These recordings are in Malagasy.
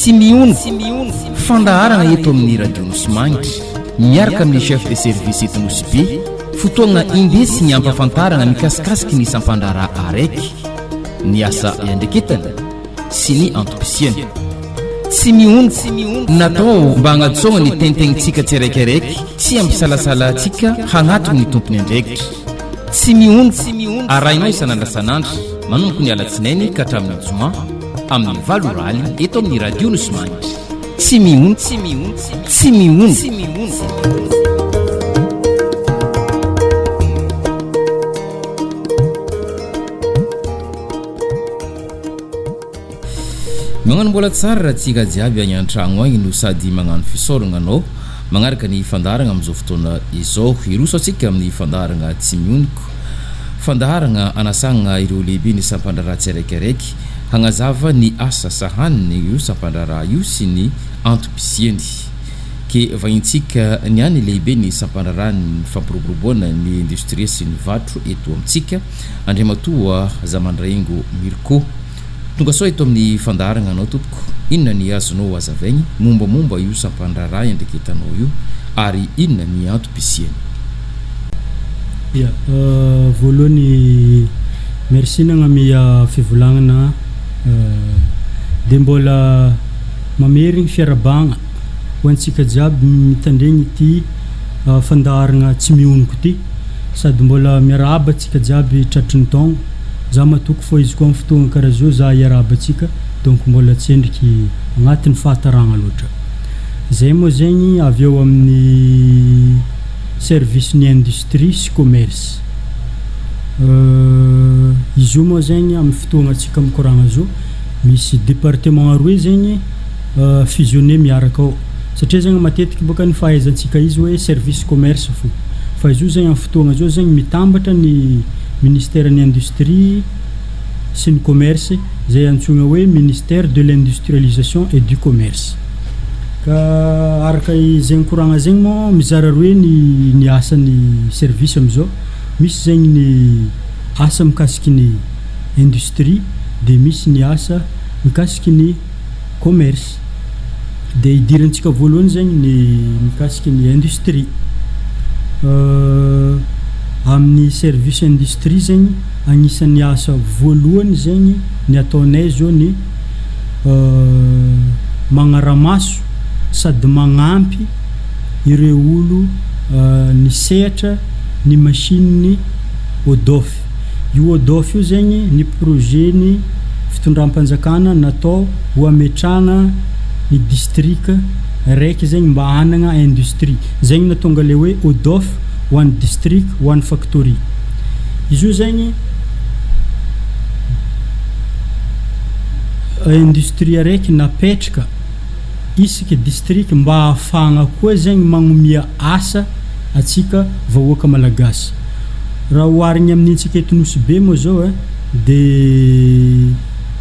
Tsy mihono, fandaharana eto amin'ny Radio Nosy Magnitra, miaraka amin'ny chef de service eto Nosy Be, fotoagna indesigny ampafantarana mikasikasiky ny sampandraharaha araiky, ny asa iandreketany sy ny antom-pisiany. Tsy mihono, natao mba hagnatsoagna ny tentegnitsika tsiraikiraiky tsy hampisalasala antsika hagnatogno ny tompony andraikitra. Tsy mihono, arahinao isan'andra san'andra, manomboka ny alatsinainy ka hatramin'ny joma, amin'ny valo ora alina eto amin'ny Radio Nosy Manitra. Tsy mihono, tsy mihono, tsy mihono. Magnano mbola tsara raha tsika jiaby agny an-tragno agny no sady magnano fisaoragna anao magnaraka ny fandaharagna amin'izao fotoana izao. Hiroso antsika amin'ny fandaharagna Tsy mioniko. Fandaharagna anasagna ireo lehiben'ny sampandraharaha tsiaraikiaraiky hagnazava ny asa sahaniny io sampandraharaha io sy ny antom-pisiany. Ke vahintsika niany lehiben'ny sampandraharahan'ny fampiroboroboana ny indostria sy ny varotra eto amintsika, Andriamatoa Zamandraingo Mirko. Tonga soa eto amin'ny fandaharagna anao tompoko. Inona ny azonao hazavaigny mombamomba io sampandraharaha iandraiketanao io ary inona ny antom-pisiany? Ya, voalohany merci nagnamia fivolagnana de mbola mamerigny fiarahabagna ho antsika jiaby mitandregny ity fandaharagna tsy mihonoko ity sady mbola miarahaba antsika jiaby tratry ny taogno. Za matoky fô izy koa am fotoagna karaha zao za hiarahaba antsika donc mbola tsy endriky agnatin'ny fahataragna loatra. Zay moa zegny avy eo amin'ny service ny industrie sy commerce. Izy io moa zegny amin'ny fotoagna antsika mikoragna zao misy département aroe zegny fusionner miaraka ao satria zegny matetiky bôka ny fahaizantsika izy hoe service commerce fô fa izy io zegny amin'ny fotoagna zao zegny mitambatra ny Ministeran'ny Industrie sy ny Commerce izay antsoina hoe Ministère de l'Industrialisation et du Commerce. Ka araka izegny koragna zegny moa mizara roe ny ny asan'ny service amizao, misy zegny ny asa mikasiky ny industrie de misy ny asa mikasiky ny commerce. De idirantsika voalohany zegny ny mikasiky ny industrie. Amin'ny service industrie zegny agnisan'ny asa voalohany zegny ny ataonay zao ny magnaramaso sady magnampy ireo olo nisehatra ny machine-n'ny ODOF. Io ODOF io zegny ny projet-n'ny fitondram-panjakana natao ho ametrahana ny district raiky zegny mba hanagna industrie. Zegny nahatonga le hoe ODOF, one district, one factory. Izy io zegny industrie araiky napetraka isaky district mba ahafahagna koa zegny magnomia asa atsika vahoaka malagasy. Raha oharigny amin'ny antsika eto Nosy Be moa zao a de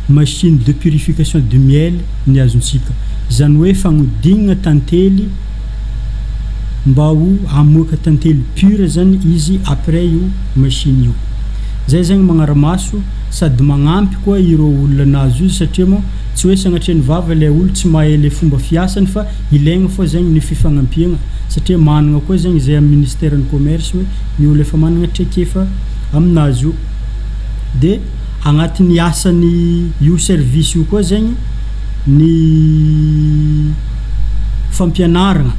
machine de purification du miel ny azontsika. Izany hoe fagnodignana tantely mba ho hamoaka tantely pure zany izy après io machine io. Zay zegny magnara-maso sady magnampy koa ireo olona nahazo izy satria moa tsy hoe sagnatria ny vava ilay olo tsy mahay le fomba fiasany fa ilaigna foa zegny ny fifagnampiagna satria managna koa zegny zay amin'ny ministeran'ny commerce hoe ny olo efa managna traikefa aminazy io. De agnatin'ny asan'ny io service io koa zegny ny fampianaragna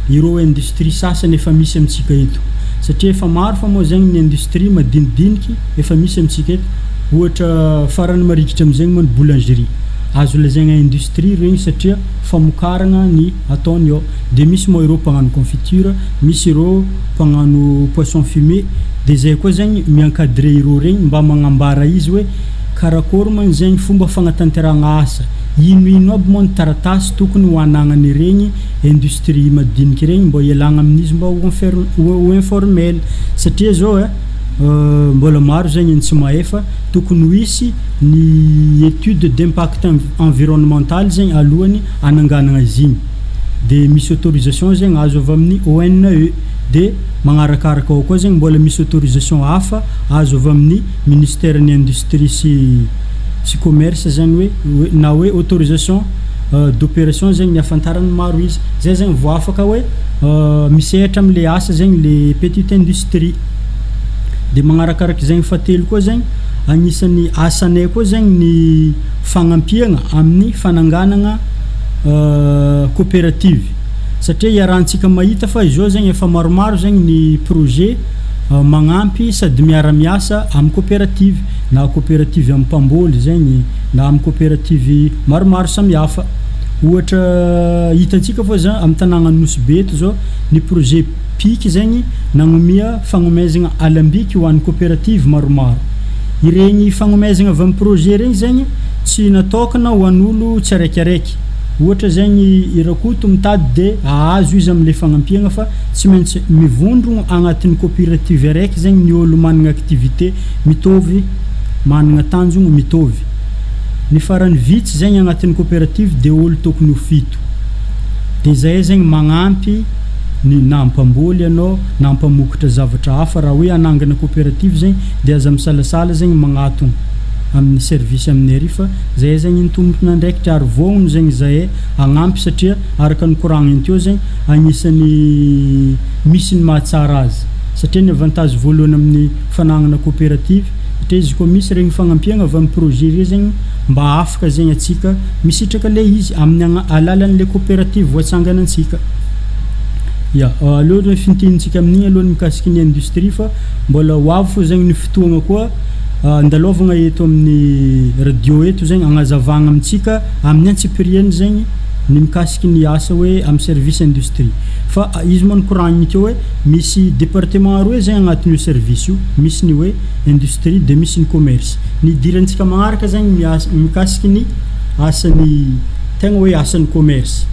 ireo industrie sasany efa misy amintsika eto satria efa maro fa moa zegny ny industrie madinidiniky efa misy amintsika eto ohatra farany marikitra amizegny moa ny boulangerie azo lazaigna industrie regny satria famokaragna ny ataony ao de misy moa ireo mpagnano confiture misy ireo mpagnano poisson fumé de zay koa zegny mi-encadrer ireo regny mba magnambara izy hoe karakôry moa zegny fomba fagnatanterahagna asa, ino ino aby moa ny taratasy tokony ho anagnan'iregny industrie madiniky regny mbô ialagna amin'izy mba ho infer- ho informel satria zao ai mbola maro zegny ny tsy mahay fa tokony ho hisy ny étude d'impact environnemental zegny alohany ananganagna izy igny de misy autorisation zegny azo avy amin'ny ONE de magnarakaraka ao koa zegny mbola misy autorisation hafa azo avy amin'ny ministère ny industrie sy sy commerce zany hoe hoe na hoe autorisation. d'opération zegny ny ahafantaran'ny maro izy. Zay zegny vao afaka hoe misehatra am'le asa zegny le petite industrie. De magnarakarak'izegny fahatelo koa zegny, agnisan'ny asanay koa zegny ny fagnampiagna amin'ny fananganagna coopérative, satria iarahantsika mahita fa izao zegny efa maromaro zegny ny projet magnampy sady miara-miasa amy coopérative, na coopérative amy mpamboly zegny, na amy coopérative maromaro samihafa. Ohatra hitantsika fô za amy tanàna Nosy Be eto zao, ny projet PIC zegny nagnomia fagnomezagna alambiky ho an'ny coopérative maromaro. Iregny fagnomezagna avy amy projet regny zegny tsy natokana ho an'olo tsy araikiaraiky, ohatra zegny i Rakoto mitady de ahazo izy am'le fagnampiagna, fa tsy maintsy mivondrogno agnatin'ny coopérative araiky zegny ny olo managna activité mitovy, managna tanjogno mitovy. Ny farany vitsy zegny agnatin'ny coopérative de olo tokony ho 7. De zay zegny magnampy ny na mpamboly anao na mpamokatra zavatra hafa, raha hoe anangana coopérative zegny de aza misalasala zegny magnatogno amin'ny service aminay ary, fa zay zegny ny tompon'andraikitra ary vognona zegny zahay agnampy, satria araka ny koragniny teo zegny, agnisan'ny misy ny mahatsara azy, satria ny avantage voalohany amin'ny fanagnana coopérative, satria izy koa misy regny fagnampiagna avy amin'ny projet re zegny, mba afaka zegny atsika misitraka le izy amin'ny alalan'le coopérative voatsangana antsika. Ya, aleo fintinitsika amin'igny aloha ny mikasiky ny industrie, fa mbola ho avy fo zegny ny fotoagna koa andalovagna eto amin'ny radio eto zegny, agnazavagna amitsika amin'ny antsipiriany zegny ny mikasiky ny asa hoe amy service industrie. Fa izy moa nikoragniny teo hoe misy département roe zegny agnatin'io service io: misy ny hoe industrie, de misy ny commerce. Ny idirantsika magnaraka zegny mikasiky ny asan'ny tegna hoe asan'ny commerce.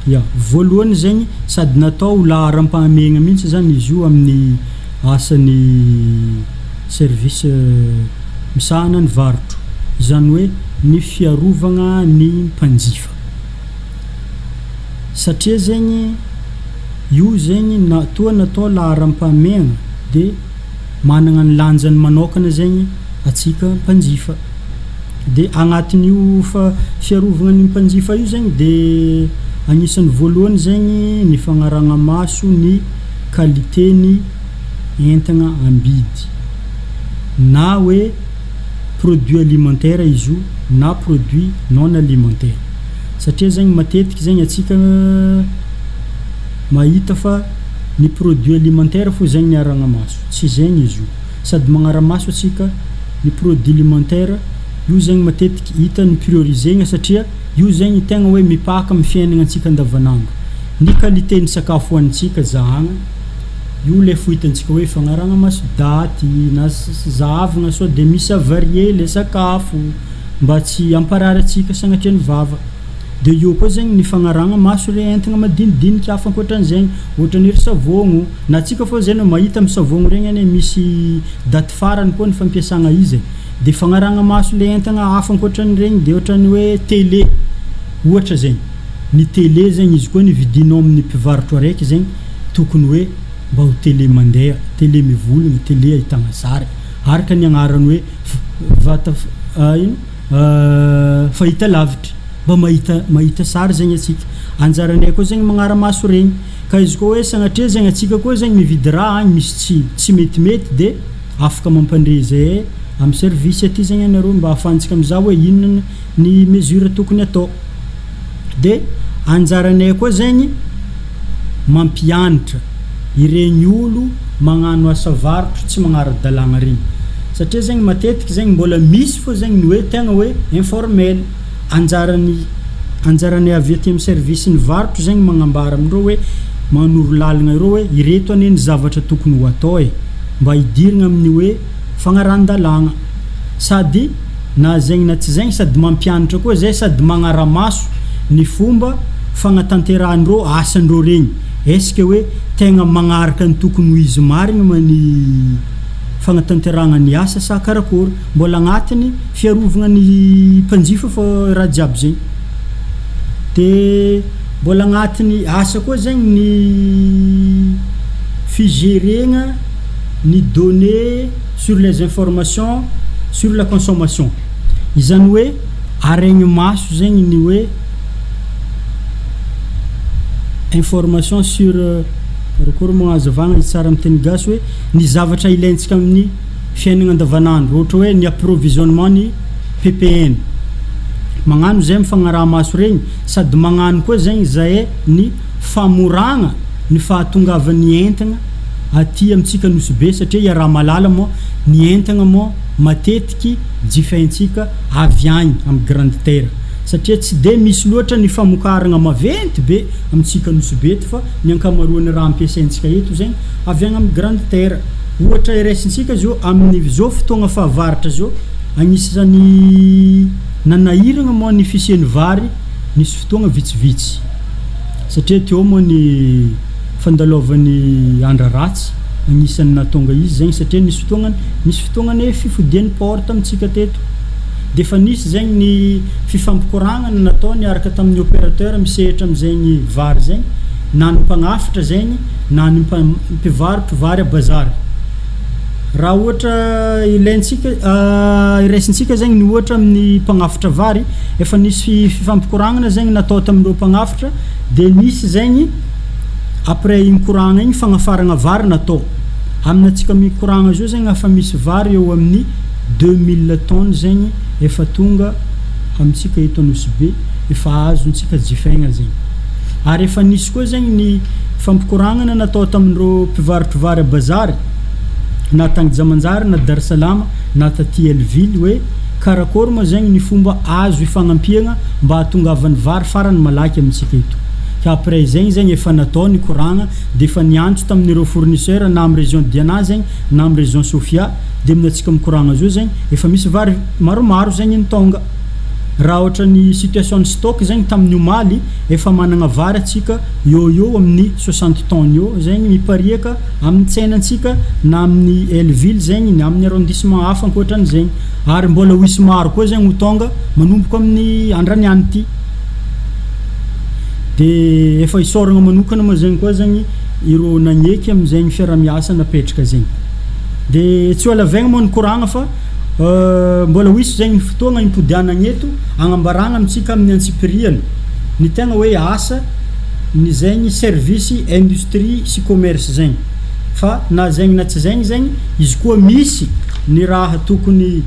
Ya, voalohany zegny sady natao laharam-pahamehagna mihitsy zany izy io amin'ny asan'ny service misahana ny varotro, zany hoe ny fiarovagna ny mpanjifa, satria zegny io zegny natoa natao laharam-pahamehagna de managna ny lanjany manokana zegny atsika mpanjifa. De agnatin'io fa fiarovagna ny mpanjifa io zegny, de agnisan'ny voalohany zegny ny fagnarahana maso ny qualité ny entagna ambidy, na hoe produit alimentaire izy io na produit non alimentaire, satria zegny matetiky zegny atsika mahita fa ny produit alimentaire fo zegny ny arahana maso, tsy zegny izy io. Sady magnara-maso atsika ny produit alimentaire io zegny matetiky hita ny priorisegna, satria io zegny tegna hoe mipaka amy fiainagna antsika andavanandro. Ny qualité ny sakafo hoanintsika zahagna io, le fo hitantsika hoe fagnarahana maso daty na zahavagna sao de misy avarié le sakafo mba tsy hamparary atsika sagnatria ny vava. De eo koa zegny ny fagnarahana maso le entagna madinidinika hafa ankoatran'izegny, ohatra ery savogno na atsika fô zegny mahita amy savogno regny ane misy daty farany koa ny fampiasagna izy e. De fagnarahana maso le entagna hafa ankoatran'iregny, de ohatrany hoe télé ohatra zegny. Ny télé zegny izy koa ny vidinao amin'ny mpivarotro araiky zegny, tokony hoe mba ho télé mandeha, télé mivolagna, télé ahitagna sary araka ny agnarany hoe vata ino fahita lavitry, mba mahita sary zegny atsika. Anjaranay koa zegny magnara-maso regny, ka izy koa hoe sagnatria zegny atsika koa zegny mividy raha agny misy tsy metimety, de afaka mampandre zay amy service aty zegny anareo mba ahafahantsika mizaha hoe inona ny mesure tokony atao. De anjaranay koa zegny mampianatra iregny olo magnano asa varotro tsy magnara-dalàgna regny, satria zegny matetiky zegny mbola misy fô zegny ny hoe tegna hoe informel. Anjaranay avy aty amy service ny varotro zegny magnambara amindreo hoe, manoro lalagna ireo hoe ireto anie ny zavatra tokony ho atao e, mba hidirana amin'ny hoe fagnarahan-dalàgna. Sady na zegny na tsy zegny, sady mampianatra koa zay sady magnara-maso ny fomba fagnatanterahandreo asandreo regny, est-ce que hoe tegna magnaraka ny tokony ho izy marigny ma ny fagnatanterahana ny asa sa karakory. Mbola agnatiny fiarovagna ny mpanjifa fô raha jiaby zegny. De mbola agnatiny asa koa zegny ny figeregna ny données sur les informations sur la consommation, izany hoe Aregny maso zegny ny hoe information sur karakôry moa agnazavagna izy tsara amin'ny teny gasy hoe ny zavatra ilaintsika amin'ny fiainagna andavanandro ohatra hoe ny approvisionnement ny PPN. Magnano zay amin'ny fagnaraha-maso regny sady magnano koa zegny zahay ny famoragna ny fahatongavan'ny entagna aty amintsika Nosy Be satria iaraha-mahalala moa ny entagna moa matetiky jifaintsika avy agny amin'ny grande terre satria tsy de misy loatra ny famokaragna maventy be amintsika Nosy Be eto fa ny ankamaroan'ny raha ampiasaintsika eto zegny avy agny amin'ny grande terre. Ohatra iraisintsika zao amin'ny zao fotoagna fahavaratra zao agnisan'ny nanahiragna moa ny fisian'ny vary nisy fotoagna vitsivitsy satria teo moa ny fandalovan'ny andra ratsy agnisan'ny nahatonga izy zegny satria nisy fotoagna nisy fotoagna anie fifodian'ny port tamintsika teto de efa nisy zegny ny fifampikoragnana natao niaraka tamin'ny opérateur misehatra am'zegny vary zegny na ny mpagnafatra zegny na ny mpivarotro vary a bazary. Raha ohatra ilaintsika iraisintsika zegny ny ohatra amin'ny mpagnafatra vary efa nisy fifampikoragnana zegny natao tamin'ireo mpagnafatra de nisy zegny après igny koragna igny fagnafaragna vary natao. Amin'ny antsika mikoragna zao zegny efa misy vary eo amin'ny 2000 tonnes zegny efa tonga amintsika eto Nosy Be efa azontsika jifaigna zegny. Ary efa nisy koa zegny ny fampikoragnana natao tamin'ireo mpivarotro vary a bazary na tagny Jamanjary na Dar Salama na taty Hellville hoe karakôry moa zegny ny fomba azo ifagnampiagna mba hahatongavan'ny vary farany malaky amintsika eto. Ka après zegny zegny efa natao ny koragna de efa niantso tamin'ireo fournisseur na amin'ny région Diana zegny na amin'ny région Sofia de amin'ny antsika mikoragna zao zegny efa misy vary maromaro zegny ny tônga. Raha ohatra ny situation ny stock zegny tamin'ny omaly efa managna vary atsika eo eo amin'ny 60 tonnes eo zegny mipariaka amin'ny tsenantsika na amin'ny Hellville zegny na amin'ny arrondissement hafa ankoatran'izegny ary mbola ho hisy maro koa zegny ho tônga manomboka amin'ny andraniany ty. De efa isaoragna manokana moa zegny koa zegny ireo nagneky am'zegny fiaraha-miasa napetraka zegny. De tsy ho alavaigna moa ny koragna fa mbola ho hisy zegny fotoagna impodianagna eto agnambaragna amintsika amin'ny antsipiriany ny tegna hoe asa ny zegny service industrie sy commerce zegny fa na zegny na tsy zegny zegny izy koa misy ny raha tokony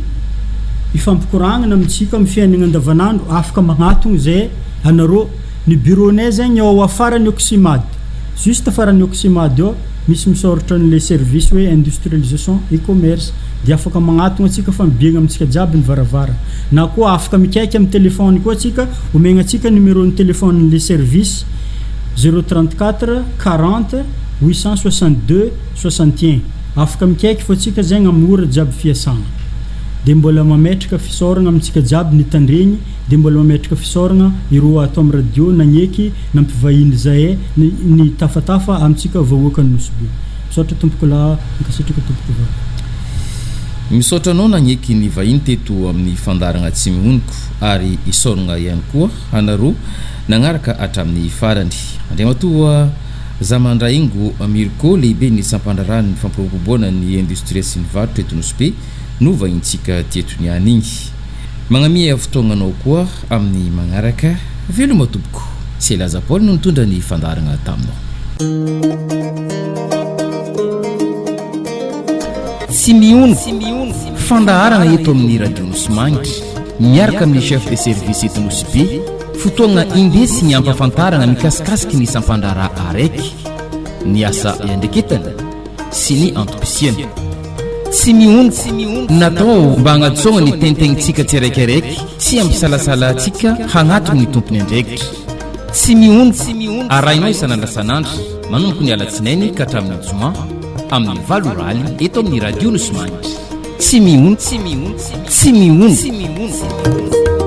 ifampikoragnana amintsika amin'ny fiainagna andavanandro afaka magnatogno zay anareo. Ny bureau-nay zegny ao afaran'ny Oxymad, juste afaran'ny Oxymad ao misy misoratra an'le service hoe industrialisation et commerce de afaka magnatogno antsika fa mibiagna amintsika jiaby ny varavarana na koa afaka mikaiky amin'ny téléphone koa antsika omegna antsika numéro-n'ny téléphone-n'le service 034 40 862 61 afaka mikaiky fô antsika zegny amin'ny ora jiaby fiasagna de mbola mametraka fisaoragna amintsika jiaby nitandregny de mbola mametraka fisaoragna ireo ato amin'ny radio nagneky nampivahiny zahay ny ny tafatafa amintsika vahoakan'ny Nosy Be. Misaotra tompoko lahy, mankasitraka tompoko vavy. Misaotra anao nagneky ny vahiny teto amin'ny fandaharagna Tsy Mihonoko ary isaoragna ihany koa anareo nagnaraka hatramin'ny farany. Andriamatoa Zamandraingo Mirko, lehiben'ny sampandraharahan'ny fampiroboroboana ny indostria sy ny varotra eto Nosy Be no vahintsika teto niany igny. Magnamia fotoagnanao koa amin'ny magnaraka. Veloma tompoko. Selaza Paul no nitondra ny fandaharagna taminao. Tsy mihono, fandaharagna eto amin'ny Radio Nosy Magnitra, miaraka amin'ny chef de service eto Nosy Be, fotoagna indesigny ampafantaragna mikasikasiky ny sampandraharaha araiky, ny asa iandreketany sy ny antom-pisiany. Tsy mihonoko, natao mba hagnatsoagna ny tentegnitsika tsiaraikiaraiky tsy hampisalasala antsika hagnatogno ny tompony andraikitra. Tsy mihonoko, arahinao isan'andra san'andra, manomboka ny alatsinainy ka hatramin'ny joma, amin'ny valo ora alina, eto amin'ny Radio Nosy Magnitra. Tsy mihonoko, tsy mihonoko.